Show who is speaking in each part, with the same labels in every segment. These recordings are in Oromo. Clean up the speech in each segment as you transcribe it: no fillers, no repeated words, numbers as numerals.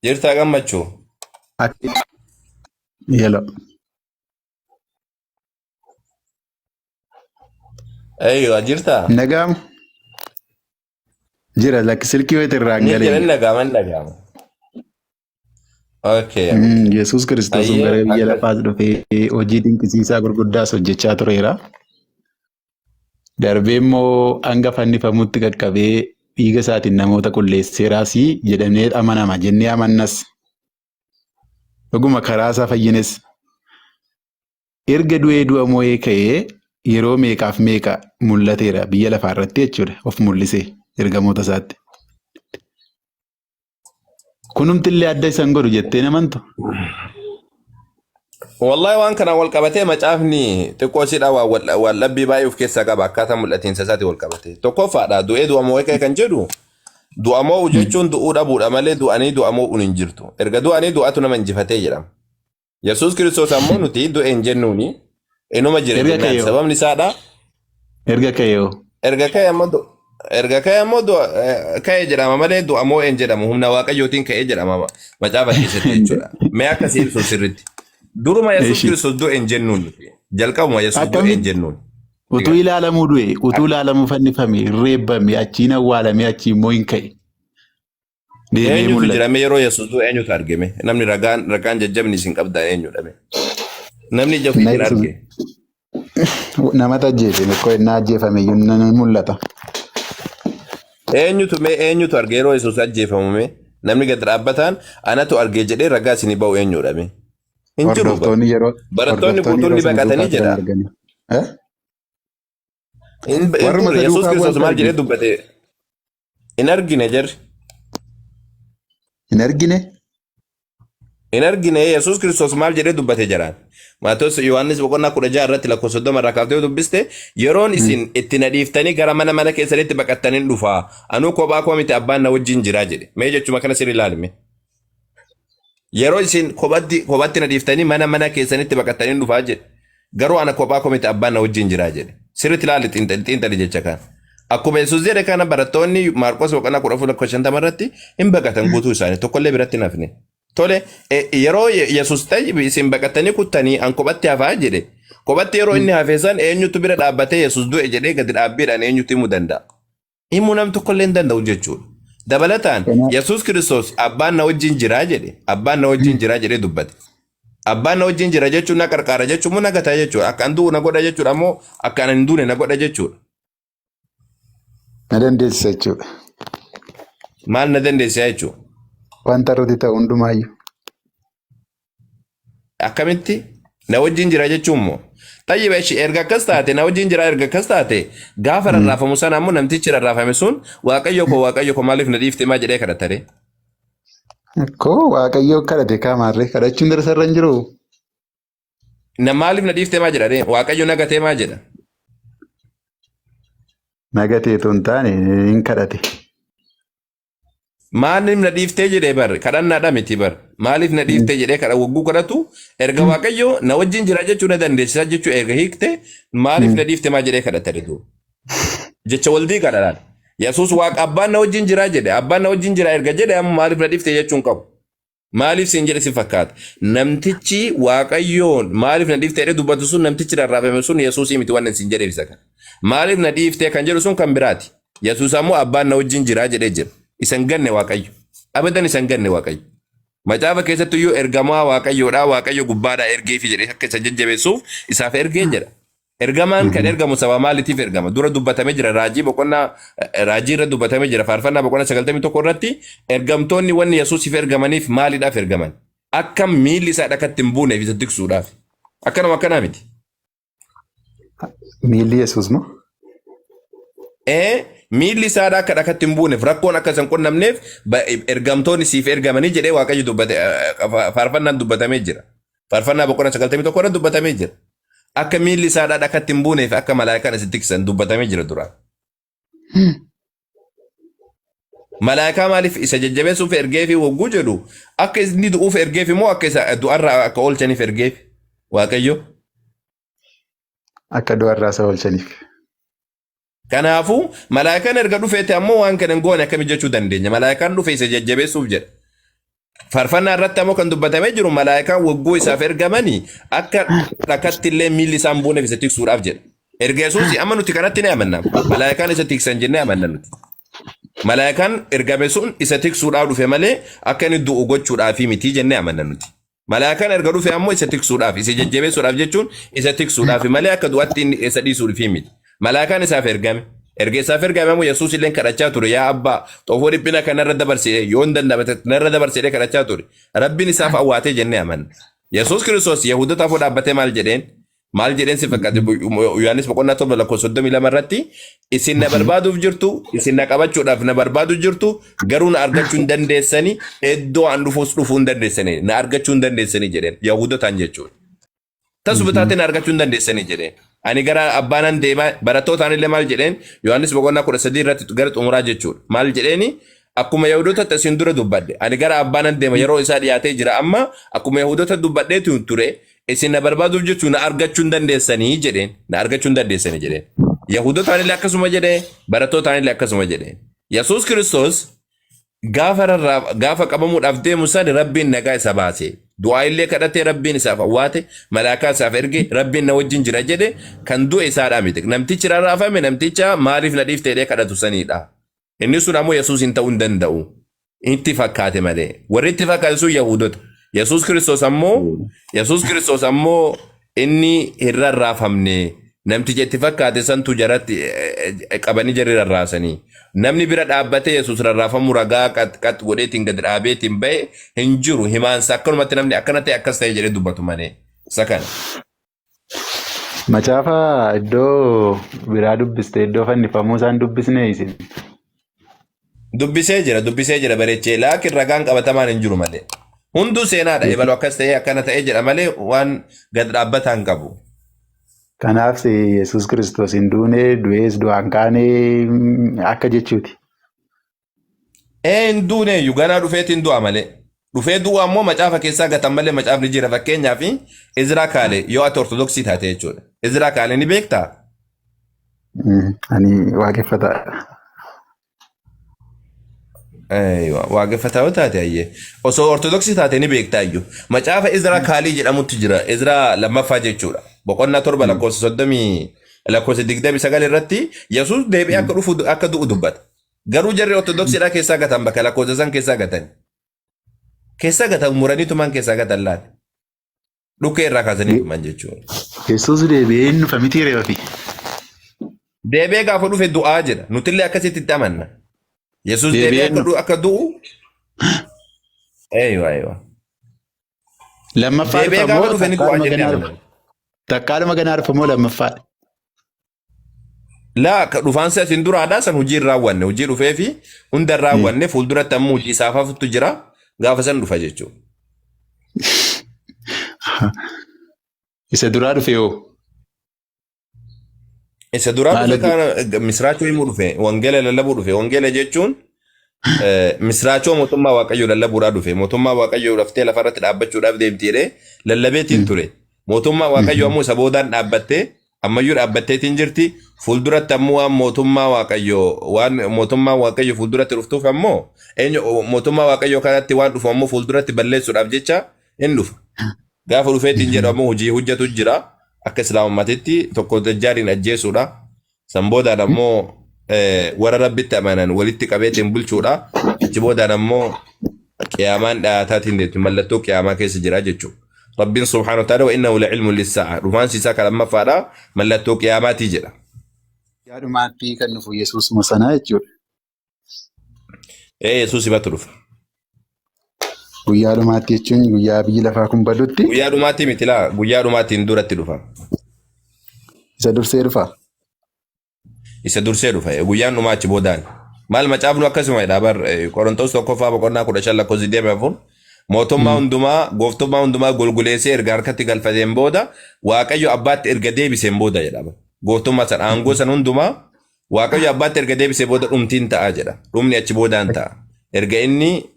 Speaker 1: Jirtaa Gammachuu?
Speaker 2: Yelo.
Speaker 1: Eeyyo jirtaa?
Speaker 2: Nagaamu? Jira lakki silkii wayita irraa hin
Speaker 1: Ni jira
Speaker 2: galee.
Speaker 1: ni dhaga'ama ni dhaga'ama. Okay.
Speaker 2: Yesuus Kiristoos
Speaker 1: Ayyee
Speaker 2: gara biyya
Speaker 1: akka
Speaker 2: lafaas dhufee hojii dinqisiisaa gurguddaas hojjechaa tureera. Darbee immoo hanga fannifamutti qaqqabee dhiiga isaatiin namoota qulleesseeraas jedhamee amanama jennee amannas. Dhuguma karaa isaa fayyines. Erga du'ee du'a moo'ee ka'ee yeroo meeqaaf meeqa mul'ateera biyya lafaa irratti jechuudha of mul'isee ergamoota isaatti. Kunumtillee adda isa hin godhu jettee hin amantu?
Speaker 1: Wallahi waan kanaan wal qabatee macaafni xiqqoo sidha waan wal dhabbii baay'ee of keessaa qaba akkaataa mul'atiinsa isaatiin wal qabatee. Tokkoffaadha du'ee du'a moo'ee ka'e kan jedhu du'a moo'u jechuun du'uu dhabuudha malee du'anii du'a moo'uun hin jirtu. Erga du'anii du'atu nama injifatee jedhama. Yesuus Kiristoos ammoo nuti du'e hin jennuuni inuma jira
Speaker 2: Erga
Speaker 1: jennaan.
Speaker 2: ka'eeoo.
Speaker 1: Sababni isaadha
Speaker 2: Erga ka'eeoo.
Speaker 1: erga ka'e ammoo erga ka'e ammoo ka'e jedhama malee du'a moo'e hin jedhamu humna Waaqayyootiin ka'e jedhama macaafa keessatti jechuudha. Mee akka si ibsu sirriitti. Duruma Yesuus
Speaker 2: Eshi.
Speaker 1: Kiristoos du'e hin jennuun nuti. Jalqabuma Yesuus du'e hin
Speaker 2: Akkamitti
Speaker 1: jennuun.
Speaker 2: utuu ilaalamuu du'e, utuu ilaalamuu fannifame, reebbame, achiin awwaalame, achii immoo hin ka'e. Deebi'ee
Speaker 1: Eenyutu
Speaker 2: mul'ate.
Speaker 1: jira mee yeroo Yesuus du'e eenyutu argame? Namni ragaan ragaan jajjabni isin qabdan eenyudha mee? Namni ija
Speaker 2: Na
Speaker 1: ofiitiin
Speaker 2: Yesuus
Speaker 1: arge.
Speaker 2: namatu ajjeese tokko innaa ajjeefame iyyuu ni mul'ata.
Speaker 1: Eenyutu mee eenyutu arge yeroo Yesuus ajjeefamu mee? Namni gad dhaabbataan anatu arge jedhee ragaa isinii ba'u eenyudha mee? Hin jiru bara.
Speaker 2: Hordoftoonni yeroo
Speaker 1: Barattoonni
Speaker 2: hordoftoonni
Speaker 1: guutuun
Speaker 2: yeroo
Speaker 1: ni
Speaker 2: sana
Speaker 1: baqatanii
Speaker 2: duukaa turan
Speaker 1: jedha.
Speaker 2: arganii. Eh?
Speaker 1: Hin hin
Speaker 2: Warruma
Speaker 1: turre
Speaker 2: isa
Speaker 1: Yesuus
Speaker 2: duukaa
Speaker 1: Kiristoos
Speaker 2: bu'antu
Speaker 1: maal
Speaker 2: arge.
Speaker 1: jedhee dubbate hin argine jarri.
Speaker 2: Hin argine?
Speaker 1: Hin argine Yesuus Kiristoos maal jedhee dubbate jaraan. Maatewos Yohaannis boqonnaa 16 irratti lakkoofsa 30 irraa kaaftee yoo dubbiste yeroon isin itti na dhiiftanii gara mana mana keessanitti baqattaniin dhufa. Anuu kophaa koo miti abbaan na wajjin jira jedhe. Mee jechuma kana sirrii ilaalime. Yeroo isin kophatti kophatti na dhiiftanii mana mana keessanitti baqattaniin dhufaa jedhe. Garuu ana kophaa koo miti abbaan na wajjin jiraa jedhe. Sirriitti ilaali xiinxali xiinxali jecha kana. Akkuma Yesuus jedhe kana barattoonni Maarqos boqonnaa 14 lakkoofsa 50 irratti hin baqatan guutuu isaanii tokkollee biratti hin hafne. Tole yeroo Yesuus ta'e isin baqattanii kuttanii an kophatti hafaa jedhe. Kophatti yeroo inni hafe san eenyutu bira dhaabbatee Yesuus du'e jedhee gadi dhaabbiidhaan eenyutu himuu danda'a? Himuu nam tokkollee hin danda'u jechuudha. Dabalataan
Speaker 2: Kanaaf
Speaker 1: Yesuus Kiristoos abbaan na wajjin jiraa jedhe. Abbaan na wajjin jiraa jedhee dubbate. Abbaan na wajjin jira jechuun na qarqaara jechuun moo na gataa jechuudha. Akka an du'u na godha jechuudha ammoo akka an hin duune na godha jechuudha.
Speaker 2: na dandeessisa jechuudha.
Speaker 1: Maal na dandeessisa jechuudha.
Speaker 2: Wanta irratti ta'u hundumaayyuu.
Speaker 1: Akkamitti na wajjin jira jechuun moo? Xayyiba ishii erga akkas taate na wajjin jira erga akkas taate gaafa rarraafamu sana ammoo namtichi rarraafame sun waaqayyo koo waaqayyo koo maaliif na dhiifte maa jedhee kadhata ree?
Speaker 2: Koo waaqayyo kadhate kaamaarree kadhachuun dara sarara hin jiru.
Speaker 1: Na maaliif na dhiifte maa jedha ree? Waaqayyo na gatee maa jedha?
Speaker 2: Na gatee otoo hin taane hin kadhate.
Speaker 1: Maaliif na dhiiftee jedhee bar kadhannaadha miti bar maaliif na dhiiftee jedhee kadha wagguu kadhatu erga waaqayyo na wajjin jira jechuu na dandeessisaa jechuu erga hiikte maaliif na dhiifte maa jedhee kadhata rituu jecha wal diigaadha laal Yesuus waaqa abbaan na wajjin jira jedhe abbaan na wajjin jira erga jedhe amma maaliif na dhiifte jechuun qabu Maaliif siin jedhe si fakkaata? Namtichi Waaqayyoon maaliif na dhiifte jedhee dubbatu sun namtichi rarraafame sun Yesuusii miti waan siin jedheef isa kana. Maaliif na dhiifte kan jedhu sun kan biraati. Yesuus ammoo abbaan na wajjin jiraa jedhee jira. Isa hin ganne Waaqayyo. Abadan isa hin ganne Waaqayyo. Macaafa keessatti iyyuu ergamaa Waaqayyoodhaa Waaqayyo gubbaadhaa ergeefi jedhee akka isa jajjabeessuuf isaaf ergee jedha. Ergamaan kan ergamu sababa maaliitiif ergama? Dura dubbatamee jira raajii boqonnaa raajii irra dubbatamee jira faarfannaa boqonnaa 91 irratti ergamtoonni wanni Yesuusiif ergamaniif maaliidhaaf ergaman? Akka miilli isaa dhakatti hin buuneef isa tiksuudhaaf. Akkanuma akkanaa miti.
Speaker 2: Miilli Yesuus moo?
Speaker 1: Ee miilli isaa akka dhakatti hin buuneef rakkoon akka isa hin qunnamneef ergamtoonni siif ergamanii jedhee Waaqayyo dubbate faarfannaan dubbatamee jira. Faarfannaa boqonnaa 91 irra dubbatamee jira. Akka miilli isaa dhakatti hin buuneef akka malaayikaan isa tiksan dubbatamee jira duraan. Malaayikaa maaliif isa jajjabeessuuf ergeefi wagguu jedhu akka inni du'uuf ergeefi moo akka isa du'arraa akka oolchaniif ergeef Waaqayyo.
Speaker 2: Akka du'arraa isa oolchaniif.
Speaker 1: Kanaafuu malaayikaan erga dhufeeti ammoo waan kana hin goone akkami jechuu dandeenya. Malaayikaan dhufe isa jajjabeessuuf jedha. Faarfannaa irratti ammoo kan dubbatamee jiru malaayikaan wagguu isaaf ergamanii akka dhakatti illee miilli isaan buuneef isa tiksuudhaaf jedha. Erga Yesuus amma nuti kanatti ni amanna. Malaayikaan isa tiksan jennee amanna nuti. Malaayikaan ergame sun isa tiksuudhaaf dhufe malee akka inni du'u gochuudhaaf miti jennee amanna nuti. Malaayikaan erga dhufe ammoo isa tiksuudhaaf, isa jajjabeessuudhaaf jechuun isa tiksuudhaaf malee akka du'atti inni isa dhiisuudhaaf miti. Malaayikaan isaaf ergame. Erga isaaf ergame ammoo Yesuus illee kadhachaa ture, yaa abbaa, xoofoo dhiphina kanarra dabarsee yoo hin danda'ame narra dabarsee kadhachaa ture. Rabbiin isaaf awwaatee jennee amanna. Yesuus Kiristoos Yahudoota afur dhaabbatee maal jedheen? Maal jedheen si fakkaate? Yohaannis boqonnaa 7 lakkoofsa 32 irratti, isin na barbaaduuf jirtu, isin na qabachuudhaaf na barbaadu jirtu, garuu na argachuu hin dandeessani, iddoo an dhufuus dhufuu hin dandeessani, na argachuu hin dandeessani jedheen Yahudotaan jechuudha. Tasuma taatee na argachuu hin dandeessani jedheen. Ani gara abbaa nan deema, barattootaan illee maal jedheen? Yohaannis boqonnaa 13 irratti gara xumuraa jechuudha. Maal jedheeni? Akkuma Yahudootatti isin dura dubbadhe. Ani gara abbaa nan deema, yeroo isaa dhiyaatee jira amma, akkuma Yahudoota dubbadheetu ture, isin na barbaaduuf jirtu, na argachuu hin dandeessanii jedheen. Na argachuu hin dandeessanii jedheen. Yahudotaan illee akkasuma jedhee, barattootaan illee akkasuma jedheen. Yesuus Kiristoos gaafa rarraa gaafa qabamuudhaaf deemu san Rabbiin nagaa isa baase. Du'aa illee kadhatee Rabbiin isaaf awwaate, malaakaa isaaf erge, Rabbiin na wajjin jira jedhe, kan du'e isaadhaa miti. Namtichi rarraafame namticha maaliif na dhiifte jedhee kadhatu sanidha. Inni sun ammoo Yesuus hin ta'uu hin danda'u. Itti fakkaate malee. Warri itti fakkaate sun Yahuudota. Yesuus Kiristoos ammoo inni hin rarraafamne. Namticha itti fakkaate santu jaratti qabanii jarri rarraasanii. Namni bira dhaabbatee Yesuus rarraafamuu ragaa qat qat godheetiin gad dhaabeetiin bahe hin jiru. Himaansa akkanumatti namni akkana ta'e akkas ta'e jedhee dubbatu malee. Isa kana.
Speaker 2: Macaafa iddoo biraa dubbiste, iddoo fannifamuu isaan dubbisne isin.
Speaker 1: Dubbisee jira, dubbisee jira bareechee, laakiin ragaan qabatamaan hin jiru malee. Hunduu seenaadha. Ebalu akkas ta'ee akkana ta'ee jedha malee waan gad dhaabbataa hin qabu.
Speaker 2: Kanaaf Yesuus Kiristoos hin duune, du'ees du'aan kaane akka jechuuti.
Speaker 1: Ee, hin duuneeyyu, ganaa dhufeetiin du'a malee. Dhufee du'a ammoo macaafa keessaa gatan malee macaafni jira. Fakkeenyaaf Izraa Kaale, yoo ati Ortodoksii taate jechuudha. Izraa Kaale ni beektaa?
Speaker 2: Ani waaqeffataadha.
Speaker 1: Waaqeffataa yoo taate ayyee. Osoo Ortodoksii taate ni beektaa iyyuu. Macaafa Izraa Kaalii jedhamutu jira. Izraa lammaffaa jechuudha. Boqonnaa 7 lakkoofsa 30 lakkoofsa 29 irratti Yesuus deebi'ee akka dhufu, akka du'u dubbata. Garuu jarri Ortodoksiidhaa keessaa gatan, bakka lakkoofsa san keessaa gatan. Keessaa gatan, muranii tuman keessaa gatan laata. Dhukkee irraa kaasanii tuman jechuudha.
Speaker 2: Yesuus deebi'ee hin dhufa miti reefi.
Speaker 1: Deebi'ee gaafa dhufe du'aa jedha. Nutillee akkasitti itti amanna. Yesuus deebi'ee akka du'u. Eeywa, eeywa.
Speaker 2: Lammaffaa
Speaker 1: Deebi'ee
Speaker 2: dhufa moo
Speaker 1: gaafa dhufe ni du'aa
Speaker 2: takkaadhuma
Speaker 1: jennee
Speaker 2: ganaa dhufa?
Speaker 1: amanna.
Speaker 2: Takkaadhuma ganaa dhufa moo lammaffaadha?
Speaker 1: Laa, ka dhufaansi asin duraadhaa san hojii hin raawwanne, hojii dhufee fi hunda hin raawwanne. Fuulduratti ammoo hojii isaaf hafutu jira, gaafa san dhufa jechuudha.
Speaker 2: Isa duraa dhufe hoo?
Speaker 1: Isa duraa
Speaker 2: Maal
Speaker 1: dhufe kana misraachoo himuu dhufe, wangeela lallabuu dhufe. Wangeela jechuun misraachoo mootummaa Waaqayyoo lallabuudhaaf dhufe. Mootummaa Waaqayyoo laftee lafarratti dhaabbachuudhaaf deemti jedhee lallabeetiin ture. Mootummaa Waaqayyoo ammoo isa boodaan dhaabbattee, ammayyuu dhaabbatteetiin jirti. Fuulduratti ammoo waan mootummaa Waaqayyoo fuulduratti dhuftuuf ammoo eenyu mootummaa Waaqayyoo kanatti waan dhufu ammoo fuulduratti balleessuudhaaf jecha hin dhufa. Gaafa dhufeetiin jedhu ammoo hojii hojjetu jira. Akka Islaamummaatitti tokko dajjaaliin ajjeesuudha. San boodaan ammoo warra Rabbitti amanan walitti qabeetiin bulchuudha. Achi boodaan ammoo qiyaamaan dhiyaataatiin deemti. Mallattoo qiyaamaa keessa jira jechuudha. Rabbiin subhaanahu wa ta'ala وإنه لعلم للساعة. Dhufaansi isaa kan lammaffaadha. Mallattoo qiyaamaatii jedha.
Speaker 2: Yaadumaatti kan dhufu Yesuusuma sanaa jechuudha.
Speaker 1: Ee, Yesuus himatu dhufa.
Speaker 2: Guyyaa dhumaatti jechuun guyyaa biyyi lafaa kun badutti?
Speaker 1: Guyyaa dhumaatti miti laa, guyyaa dhumaatiin duratti dhufa.
Speaker 2: Isa dursee dhufa.
Speaker 1: Isa dursee dhufa. Guyyaan dhumaa achi boodaan. Maal, macaafnu akkasuma jedha bar, Qorontos tokkoffaa boqonnaa 15 lakkoofsa 24, mootummaa hundumaa, gooftummaa hundumaa golgoleessee erga harkatti galfateen booda, Waaqayyo abbaatti erga deebiseen booda jedha. Gooftummaa san, aangoo san hundumaa Waaqayyo abbaatti erga deebisee booda dhumtiin ta'a jedha. Dhumni achi boodaan ta'a. Erga inni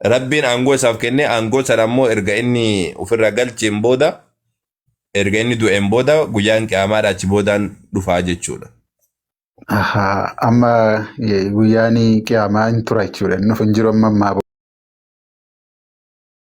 Speaker 1: Rabbiin aangoo isaaf kennee, aangoo sana ammoo erga inni ofirraa galcheen booda, erga inni du'een booda, guyyaan qiyaamaadha achi boodaan dhufaa jechuudha.
Speaker 2: Ahaa, amma guyyaan qiyaamaa hin tura jechuudha. Inni dhufu hin jiru amma ammaa.